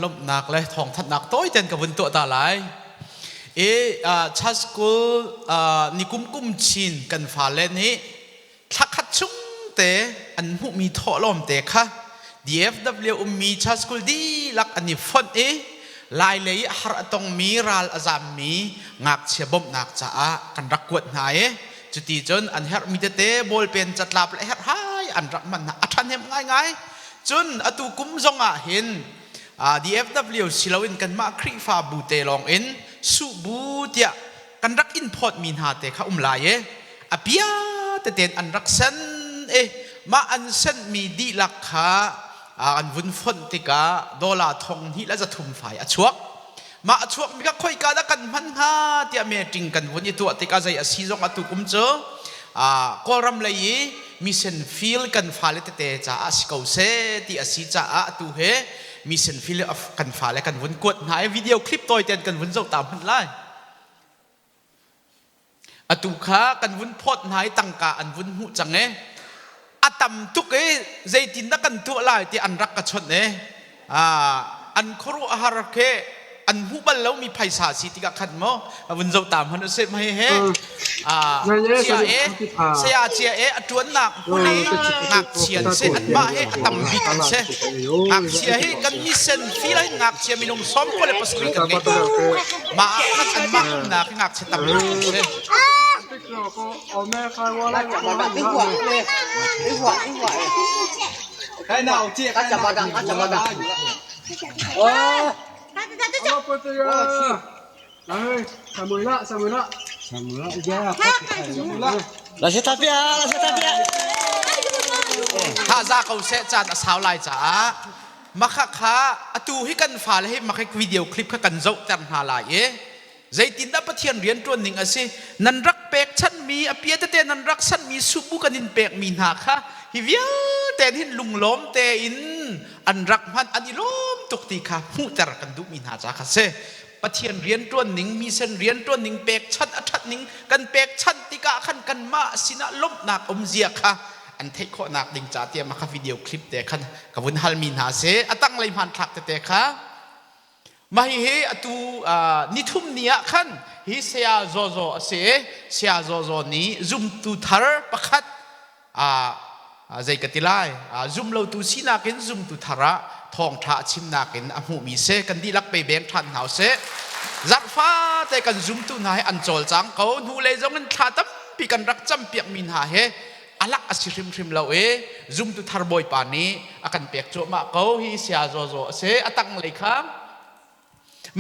Lawmhnak le thawngthanhnak tawiten ka vun tuah ta lai. I church school nikum kum chin kan fale nih thlakhat chung te an hmuhmi thawhlawm te kha DFW ummi church school dihlak an i fonh i lai lei i har a tongmi ral a zammi ngakchia bawmhnak caah kan rak kuat hna i cuti cun an herhmi tete ballpen catlap le herhhai an rak hman hna. A ṭhahnem ngaingai. Cun atu kum zong ah hin DFW si loin kanmah Khrihfabu te lawng in suhbu tiah kan rak in phawtmi hna te kha um lai i a pia teten an rak sen i mah an senmi dihlak kha an vun fonh tikah dollar 2,300 le fai a chuak. Mah a chuakmi kha khoika dah kan hman hnga tiah meeting kan vun i tuah tikah zei a si zong atu kum cu Kawlram lei i mission field kan fale tete caah si ko seh ti a si caah atu he mission field kan fale kan vun kuat hna i video clip tawi ten kan vun zoh ta hmanh lai. Atu kha kan vun phawt hna i tangka an vun hmuh cang i a tam tuk i zeitindah kan tuah lai ti an rak ka chawnh i an khuaruahhar khi an hmuh bal lomi phaisa si tikah khan maw a vun zoh ta hmanh usih mei he chia e saya chia e a ṭuannak hmun i ngakchia an si anmah hi a tam bik an si. Ngakchia hi kan mission field ah hin ngakchia minung 97 kan ngei. Mah ah khan anmah umnak hi ngakchia tam bik an si. Thaza ko seh, caan a sau lai caah makha kha atu hi kan fale hi makha video clip kha kan zohter hna lai i zeitindah Pathian rianṭuan ning a si, nan rak pekchanhmi a pia tete nan rak sanhmi subu kan in pekmi hna kha hi vialte hin lunglawm tein an rak hman, an i lawm tuk ti kha hmuhter kan duhmi hna ca kha si. Pathian rianṭuan ning, mission rianṭuan ning, pekchanh a ṭhat ning, kan pekchanh tikah khan kanmah sinah lawmhnak um zia kha an theih khawhnak ding ca tiah mah kha video clip te khan ka vun halmi hna si. A tanglei hmanthlak tete kha mah hihi atu nithum ni ah khan hi saya Zawzaw a si i saya Zawzaw nih zumtu thar pakhat zei ka ti lai, zumlotu sinak in zumtu thar ah thawngṭha a chimnak in a hmuhmi si. Kan dihlak pe beng ṭhan hna usih. Zarhfa te kan zumtu hna hi an cawlcang ko. Hnulei zong in thla tampi kan rak campiakmi hna hi alak a si hrimhrim lo i zumtu thar Bawipa nih a kan pek cuahmah ko. Hi sia zawzaw a si. A tanglei kha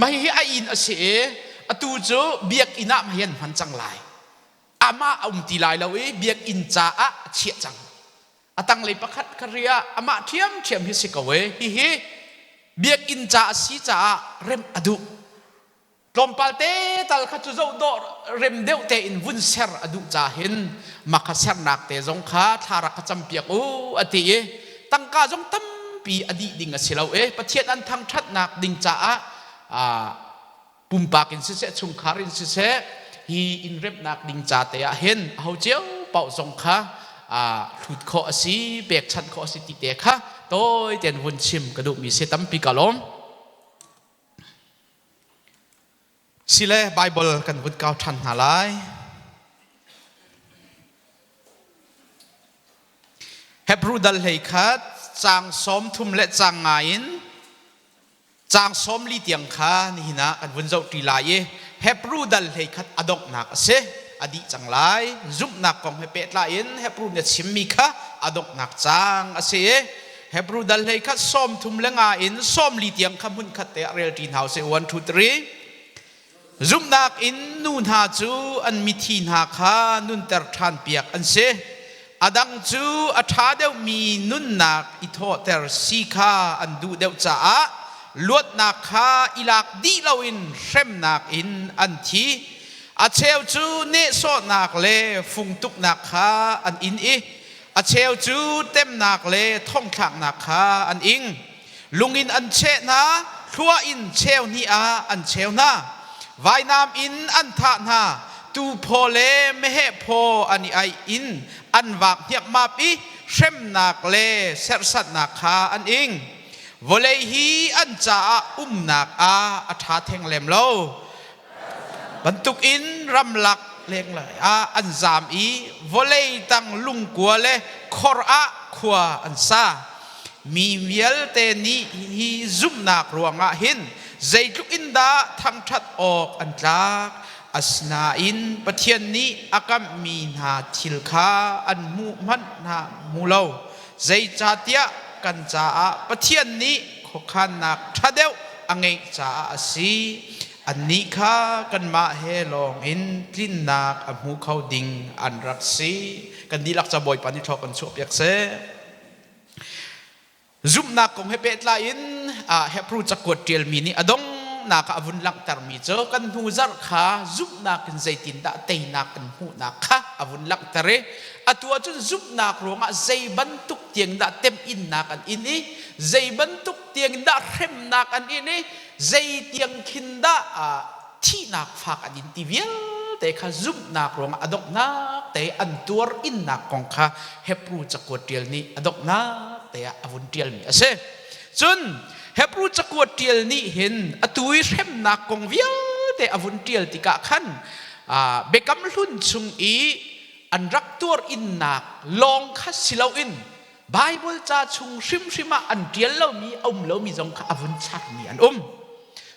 mah hihi a inn a si i atu cu biakinn ah mah hi an hman cang lai. Amah a um ti lai lo i biakinn caah a chiah cang. A tanglei pakhat kha ri ah amah ṭhiamṭhiam hi si ko e. Hihi biakinn ca a si caah remh a duh. Tlawmpal te tal kha cu zoh dawh rem deuh tein vun ser a duh ca hin makha sernak te zong kha thla rak ka campiak u a ti i tangka zong tampi a dih ding a si lo e. Pathian an thangṭhatnak ding caah pumpak in siseh, chungkhar in siseh, hi inn remhnak ding ca te ah hin aho cio paoh zong kha hlut khawh a si, pekchanh khawh a si ti te kha tawi tein vun chim ka duhmi si. Tampi ka lawm. Sile Bible kan vun kau ṭhan hna lai. Hebrew dal 11 caang 30 le caang nga in Caang 40 tiang kha nihin ah kan vun zohṭi lai i Hebru dal 11 a donghnak a si. A dih cang lai. Zumhnak kong he pehtlai in Hebru nih a chimmi kha a donghnak caang a si i Hebru dal 11 35 in 40 tiang kha hmunkhat te ah relṭi hna usih. 1, 2, 3. Zumhnak in nu hna cu an mithi hna kha nunter ṭhan piak an si. A dang cu a ṭha deuhmi nunnak i thawhter si kha an duh deuh caah luatnak kha i lak dih loin hremnak in an thi. A cheu cu nehsawhnak le fungtuknak kha an in i a cheu cu temnak le thongthlaknak kha an ing. Lung in an cheh hna, thlua in cheu hnih ah an cheu hna. Vainam in an thah hna, tuu phaw le meheh phaw an i aih in an vak hniapmap i hremnak le serhsatnak kha an ing. Vawlei hi an caah umnak ah a ṭha theng lem lo bantukin ramlak lenglei ah an zaam i vawlei tang lungkua le khor ah khua an sa. Mi vialte nih hi zumhnak ruangah hin zeitluk in dah thangṭhat awk an tlak. Asinain Pathian nih a kamhmi hna thil kha an hmuh hmanh hna hmu lo. Zeicahtiah kan caah Pathian nih khuakhannak ṭha deuh a ngeih caah a si. Annih kha kanmah he lawngin tlinnak a hmu kho ding an rak si. Kan dihlak ca Bawipa nih thlawk kan chuahpiak seh. Zumhnak kong he pehtlai in Hebrew cakuat ṭialmi nih a donghnak ah a vun langhtermi cu kan hnu zarh kha zumhnak in zeitindah teinak an hmuhnak kha a vun langhter i atu ahcun zumhnak ruangah zei bantuk tiang dah temhinnak an in i zei bantuk tiang in dah hremnak an in i zei tiang khin dah thihnak fak an in ti vialte kha zumhnak ruangah a donghnak te an tuar innak kong kha Hebrew cakuat ṭial nih a donghnak te ah a vun ṭialmi a si. Cun Hebrew cakuat ṭial nih hin atu i hremnak kong vialte a vun ṭial tikah khan Biakam Hlun chung i an rak tuar innak lawng kha si loin Baibal ca chung hrimhrim ah an ṭial lomi a um lomi zong kha a vun charmi an um.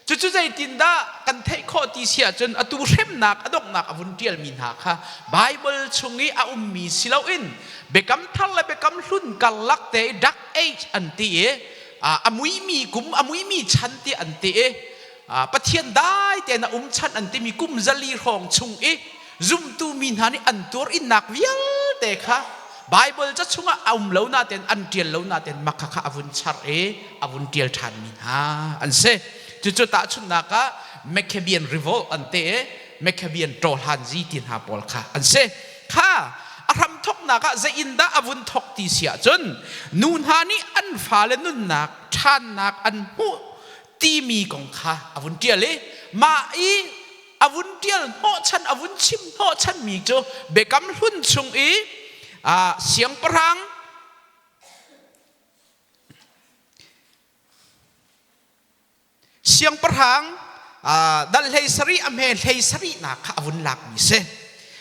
Cucu zeitindah kan theih khawh ti si ahcun atu hremnak a donghnak a vun ṭialmi hna kha Baibal chung i a ummi si loin Biakam Thar le Biakam Hlun karlak te i Dark Age an ti i a muimi kum a muimi chan ti an ti i Pathian dai tein a um chan an timi kum zali hrawng chung i zumtu mi hna nih an tuar innak vialte kha Baibal ca chungah a um lo natein an ṭial lo natein makha kha a vun char i a vun ṭial ṭhanmi hna an si. Cucu tahchunhnak ah Maccabean Revolt an ti i Maccabean ṭawhlanzi ti hna pawl kha an si. Kha a hramthawknak ah zei in dah a vun thawk ti si ahcun nu hna nih an fale nunnak ṭhannak an hmuh timi kong kha a vun ṭial i mah i a vun ṭial hnawhchan a vun chim hnawhchanmi cu Biakam Hlun chung i siangpahrang siangpahrang dal hlei sarih a hme hlei sarihnak kha a vun lakmi si.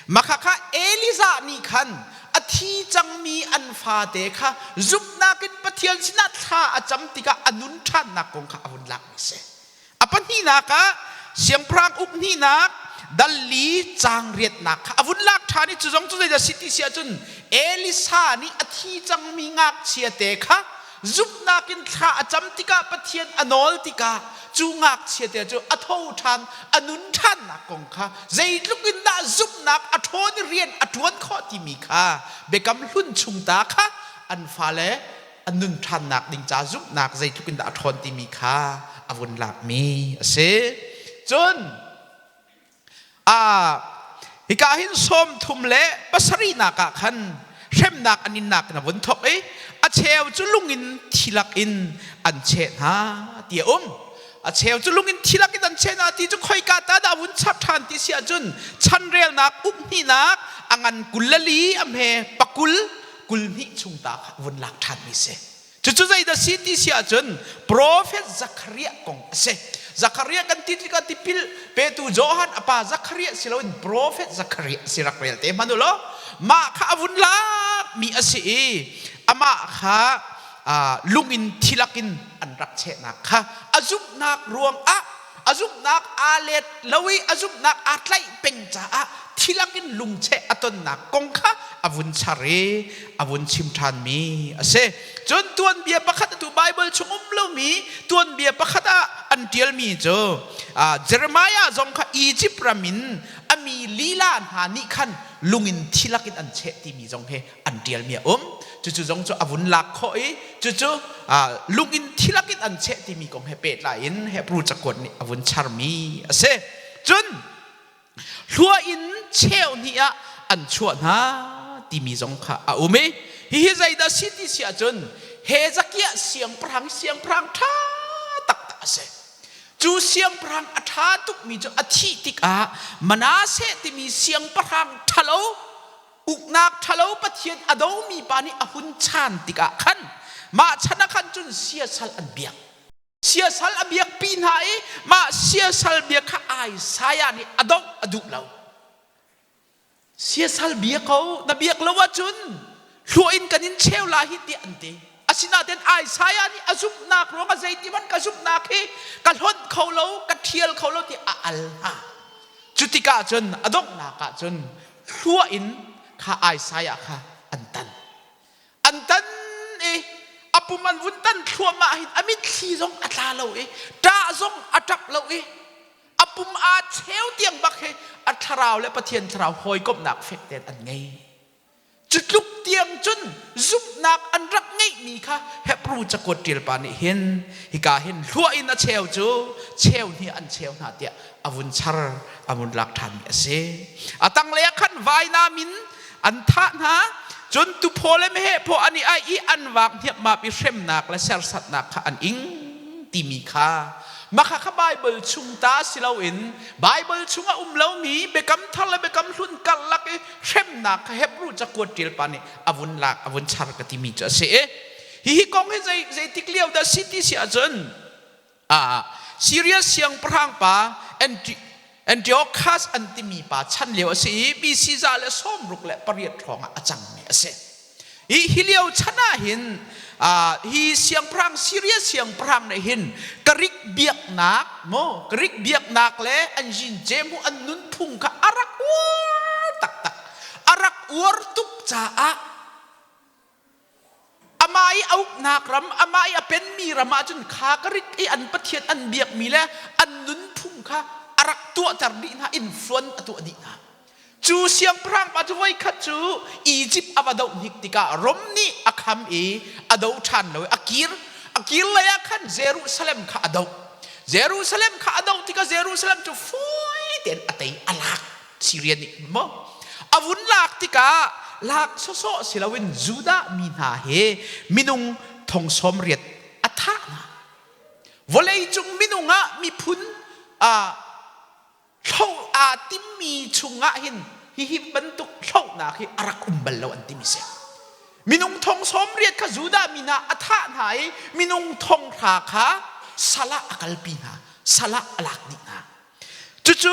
Makha kha Elijah nih khan a thi cangmi an fate kha zumhnak in Pathian sinah thla a cam tikah a nun ṭhannak kong kha a vun lakmi si. A pahnihnak ah siangpahrang uk hnihnak dal li caang riatnak kha a vun lak ṭhan i cu zong cu zeidah si ti si ahcun Elisa nih a thi cangmi ngakchia te kha zumhnak in thla a cam tikah Pathian a nawl tikah cu ngakchia te cu a tho ṭhan a nun ṭhannak kong kha zeitluk in dah zumhnak a ṭhawn i rian a ṭuan khawh timi kha Biakam Hlun chung ta kha an fale an nun ṭhannak ding ca zumhnak zeitluk in dah a ṭhawn timi kha a vun lakmi a si. Cun hika hin 37nak ah khan hremnak an innak in a vun thawk i a cheu cu lung in thi lak in an cheh hna ti a um. A cheu cu lung in thi lak in an cheh hna ti cu khoika ta dah vun chap ṭhan ti si ahcun chanrelnak uk hnihnak a ngan 24 a hme pakul 20 chung ta kha vun lak ṭhanmi si. Cucu zeidah si ti si ahcun profet Zakhariah kong a si. Zakhariah kan ti tikah tipil petu Johan a pa Zakhariah si loin profet Zakhariah si rak rel te hmanh u law mah kha a vun lakmi a si i amah kha lung in thilak in an rak chehnak kha a zumhnak ruangah a zumhnak aa let lo i a zumhnak aa tlaih peng caah thilak in lungcheh a tonnak kong kha a vun char i a vun chim ṭhanmi a si. Cun tuanbia pakhat atu Baibal chung um lomi tuanbia pakhat ah an ṭialmi cu Jeremiah zong kha Izipt ram in a mi lila hna nih khan lung in thilak in an cheh timi zong hi an ṭialmi a um. Cucu zong cu a vun lak khawh i cucu lung in thilak in an cheh timi kong he pehtlai in Hebrew cakuat nih a vun charmi a si. Cun hlua in cheu hnih ah an chuah hna timi zong kha a um i hihi zeidah si ti si ahcun Hezekiah siangpahrang siangpahrang ṭha taktak a si. Cu siangpahrang a ṭha tukmi cu a thih tikah Manasseh timi siangpahrang ṭhalo uknak ṭhalo Pathian a domi pa nih a hun chan tikah khan. Mah chan ah khan cun siasal an biak. Siasal a biakpi hna i mah siasal bia kha Isaiah nih a doh a duh lo. Siasal bia ko na biak lo ahcun hluah in kan in cheu lai hi tiah an ti. Asinain Isaiah nih a zumhnak ruangah zeiti hmanh ka zumhnak hi ka hlonh kho lo, ka ṭhial kho lo tiah a al hna. Cu tikah cun a donghnak ah cun hluah in kha Isaiah kha an tan. An tan i a pum an vun tan thluahmah hin a mitthli zong a tla lo i ṭah zong a ṭap lo i a pum aa cheu tiang bak hi a thlarau le Pathian thlarau hawikomhnak fek tein an ngei. Cu tluk tiang cun zumhnak an rak ngeihmi kha Hebru cakuat ṭial pa nih hin hika hin hluah in a cheu cu cheu hnih an cheu hna tiah a vun char a vun lak ṭhanmi a si. A tanglei ah khan vainam in an thah hna cun tuphaw le meheh phaw an i aih i an vak hniapmap i hremnak le sersatnak kha an ing timi kha Mah kha Baibal chung ta si loin Baibal chungah um lomi Biakam Thar le Biakam Hlun karlak i hremnak kha Hebru cakuat ṭial pa nih a vun lak a vun char ka timi cu a si. Hihi kong hi zei zeitik lio dah si ti si ahcun Syria siangpahrang pa Antiochus an timi pa chan lio a si i BC 168 hrawng ah a cangmi a si. Hi hi lio chan ah hin hi siangpahrang Syria siangpahrang nih hin Greek biaknak maw Greek biaknak le an zince mu an nunphung kha a rak uar taktak a rak uar tuk caah amah i a uknak ram amah i a penmi ram ah cun kha Greek i an pathian an biakmi le an nunphung kha a rak tuahter dih hna influence a tuah dih hna. Cu siangpahrang pa cu voikhat cu Egypt a va doh hnik tikah Rom nih a kham i a do ṭhan lo i a kir. A kir lei ah khan Jerusalem kha a doh. Jerusalem kha a doh tikah Jerusalem cu fawi tein a tei a lak. Syria nih maw? A vun lak tikah lak sawsawh si loin Judah mi hna he minung thong 80 a thah hna. Vawleicung minung ah miphun thlo aa timmi chungah hin hihi bantuk thlohnak hi a rak um bal lo an timi si. Minung thong 80 kha Judah mi hna a thah hna i minung thong hra kha sal ah a kalpi hna, sal ah a lak dih hna. Cucu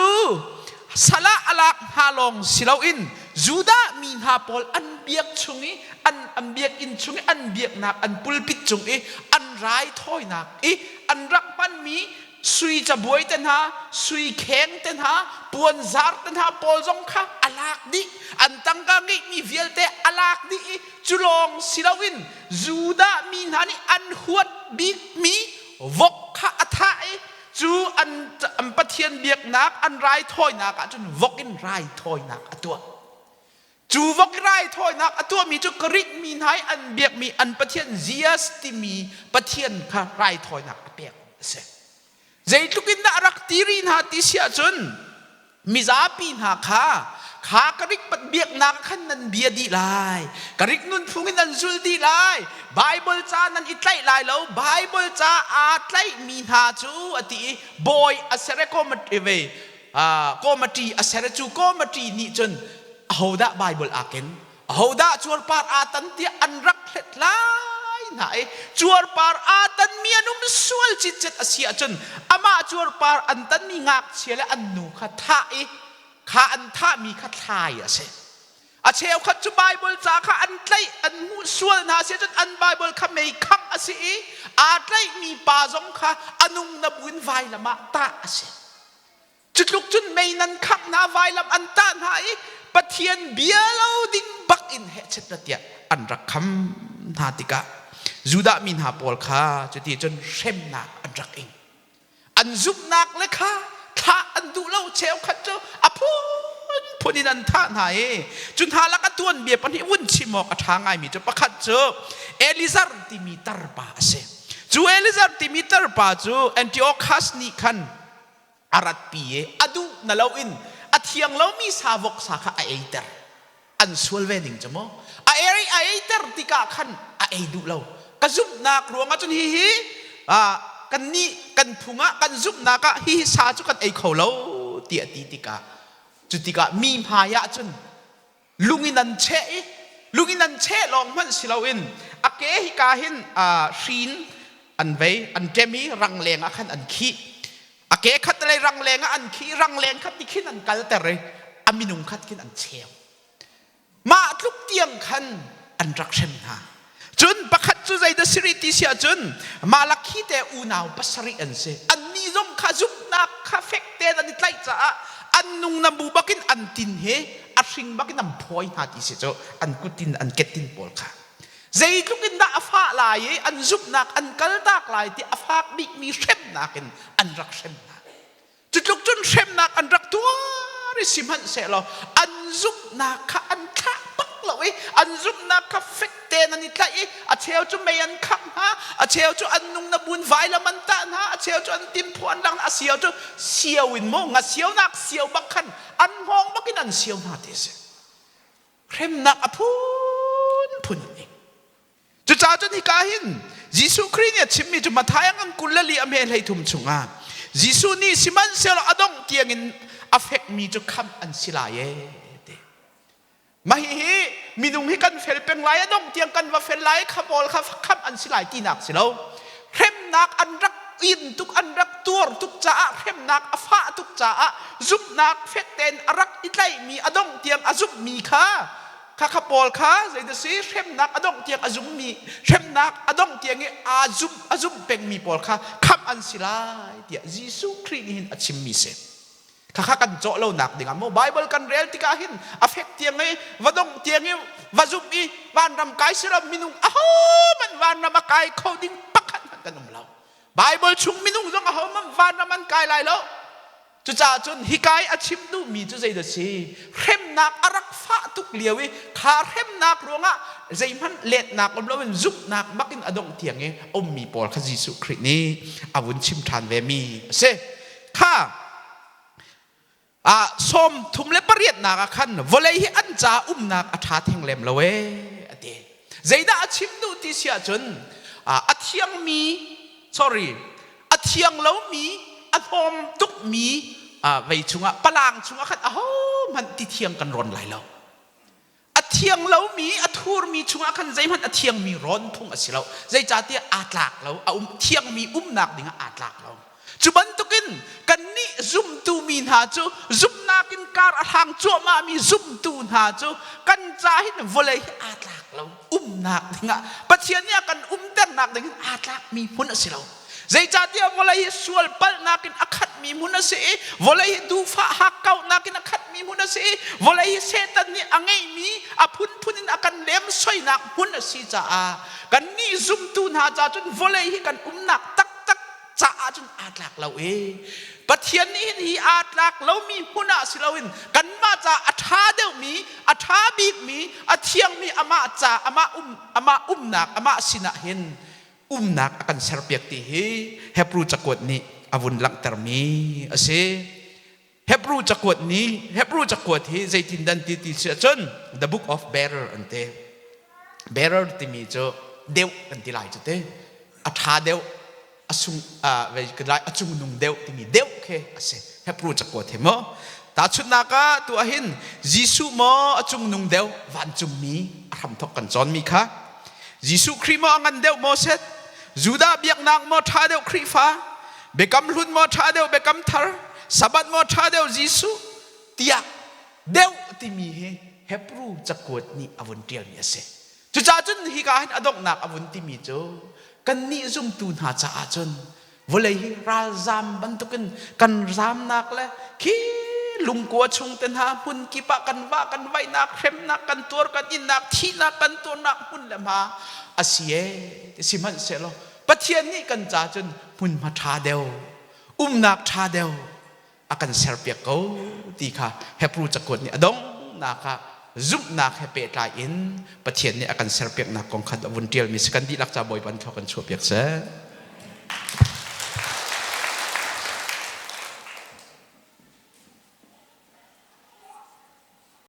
sal ah a lak hna lawng si loin Judah mi hna pawl an biak chung i an an biakinn chung i an biaknak an pulpit cung i an raithawinak i an rak hmanmi Sui cabuai te hna, sui kheng te hna, puanzar te hna pawl zong kha a lak dih. An tangka ngeihmi vialte a lak dih i cu lawng si loin Judah mi hna nih an huat bikmi vok kha a thah i cu an, an Pathian biaknak an raithawinak ah cun vok in raithawinak a tuah. Cu vok raithawinak a tuahmi cu Greek mi hna i an biakmi an pathian Zeus timi pathian kha raithawinak a pek a si. Zeitluk in dah a rak ti rih hna ti si ahcun mizapi hna kha kha Greek biaknak khan nan bia dih lai Greek nunphung in nan zul dih lai Bible ca nan i tlaih lai lo Bible ca aa tlaihmi hna cu a ti i bawi a ser committee a ser cu committee nih cun ahodah Bible aa ken ahodah cuarpar aa tan tiah an rak hlethlai hna i cuarpar aa tanmi an um sual citcet a si ahcun amah cuarpar an tanmi ngakchia le an nu kha thah i kha an thahmi kha thlai a si. A cheukhat cu Bible ca kha an tlaih an hmuh sual hna si cun an Bible kha mei khangh a si i aa tlaihmi pa zong kha a nung na buin vailam ah tah a si. Cutluk cun mei nan khangh hna vailam an tah hna i Pathian bia lo ding bak in hehchet na tiah an rak kham hna tikah Judah mi hna pawl kha cuti cun hremnak an rak ing. An zumhnak le kha thlah an duh lo cheukhat cu a phunphun in an thah hna i cu hna lak a tuanbia pahnih vun chim awk a ṭha ngaimi cu pakhat cu Elizar timi tarpa a si. Cu Elizar timi tarpa cu Antiochus nih khan a ratpi i a duh na loin a thiang lomi sa vok sa kha a eiter. An sual ve ning cu mu. A ei a eiter tikah khan a ei duh lo. Ka zumhnak ruangah cun hihi kan nih kan phung ah kan zumhnak ah hihi sa cu kan ei kho lo tiah ti tikah cu tikah mi hmai ah cun lung in an cheh i lung in an cheh lawng hmanh si loin A ke hika hin hrin an vei, an ṭem i rangleng ah khan an khih. A ke khat lei rangleng ah an khih, rangleng khat ti khin an kalter i a minung khat khin an cheu. Mah tluk tiang khan an rak hrem hna. Cun pakhat cu zeidah si rih ti si ahcun Malakhi te unau pasarih an si. Annih zong kha zumhnak kha fek tein an i tlaih caah an nung na bu bakin an tin he a hring bakin an phawi hna ti si cu an kutin an ketin pawl kha. Zeitluk in dah a fah lai i an zumhnak an kaltak lai ti a fak bikmi hremnak in an rak hrem hna. Cutluk cun hremnak an rak tuar i sihmanhsehlaw an zumhnak kha an thlah bak lo i an zumhnak kha fek tein an i tlaih i a cheu cu mei an khangh hna, a cheu cu an nung na bun vailam an tah hna, a cheu cu an timphu an lang, a sio cu sio in maw nga sionak sio bak khan an hngawng bak in an sio hna ti a si. Hremnak a phunphun an ing. Cucaah cun hika hin Jesuh Khrih nih a chimmi cu Matthai a ngan 24 a hme 33 chungah Jesuh nih sihmanhsehlaw a dongh tiangin a fekmi cu khamh an si lai ee ti. Mah hihi minung hi kan fel peng lai a dongh tiang kan va fel lai kha pawl kha khamh an si lai tinak si lo. Hremnak an rak in tuk an rak tuar tuk caah hremnak a fah tuk caah zumhnak fek tein a rak i tlaihmi a dongh tiang a zumhmi kha Khakha Paul kha zeidah si hremnak a dongh tiang a zummi hremnak a dongh tiang i aa zum a zum pengmi pawl kha khamh an si lai tiah Jesuh Khrih nih hin a chimmi si. Khakha kan cawh lonak dingah maw Bible kan rel tikah hin a fek tiang i va dongh tiang i va zumh i vanram kai si lo minung ahohmanh vanram a kai kho ding pakhat hmanh kan um lo. Bible chung minung zong ahohmanh vanram an kai lai lo. Cucaah cun hika i a chim duhmi cu zeidah si? Hremnak a rak fah tuk lio i kha hremnak ruangah zeihmanh letnak um loin zumhnak bakin a dongh tiang i a ummi pawl kha Jesuh Khrih nih a vun chim ṭhan vemi a si. Kha ah 38nak ah khan vawlei hi an ca umnak a ṭha theng lem lo ee a ti. Zeidah a chim duh ti si ahcun a thiangmi sorry a thiang lomi a hnawm tukmi vei chungah palang chungah khan ahohmanh ti thiang kan rawn lai lo. A thiang lomi a thurmi chungah khan zeihmanh a thiangmi rawn phung a si lo. Zeicahtiah aa tlak lo, a um thiangmi umnak dingah aa tlak lo. Cu bantukin kannih zumtu mi hna cu zumhnak in kar a hlang cuahmahmi zumtu hna cu kan ca hin vawlei hi aa tlak lo umnak dingah Pathian nih a kan umternak ding hin aa tlakmi hmun a si lo. Zeicahtiah vawlei hi sual palhnak in a khatmi hmun a si i vawlei hi duhfah hakkauhnak in a khatmi hmun a si i vawlei hi Satan nih a ngeihmi a phunphun in a kan lemsoinak hmun a si caah kannih zumtu hna ca cun vawlei hi kan umnak taktak caah cun aa tlak lo i Pathian nih hin hi aa tlak lomi hmun ah si loin kanmah ca a ṭha deuhmi a ṭha bikmi a thiangmi amah ca amah um amah umnak amah sinah hin umnak a kan serpiak ti hi Hebrew cakuat nih a vun langhtermi a si. Hebrew cakuat nih Hebrew cakuat hi zeitin dan ti ti si ahcun the book of bearer an ti. Bearer timi cu deuh kan ti lai cu te. A ṭha deuh, a sung a cungnung deuh timi deuh khi a si. Hebrew cakuat hi maw. Tahchunhnak ah tu ahhin Jesuh maw a cungnung deuh vancungmi a hramthok kan cawnmi kha. Jesuh Khrih maw a ngan deuh maw set? Judah biaknak maw ṭha deuh Khrihfa? Biakam hlun maw ṭha deuh Biakam thar? Sabbath maw ṭha deuh Jesuh? Tiah deuh timi hi Hebrew cakuat nih a vun ṭialmi a si. Cucaah cun hika hin a donghnak a vun timi cu kannih zumtu hna caah cun vawlei hi ralzam bantukin kan zamnak le khi lungkua chung te hna hmun kip ah kan vah kan vaihnak hremnak kan tuar kan innak thihnak kan tuarnak hmun le hma a si ee ti sihmanhsehlaw Pathian nih kan ca cun hmunhma ṭha deuh umnak ṭha deuh a kan serpiak ko ti kha Hebrew cakuat nih a donghnak ah zumhnak he pehtlai in Pathian nih a kan serpiaknak kong kha a vun ṭialmi si kan dihlak ca Bawipa nih thlua kan chuahpiak seh.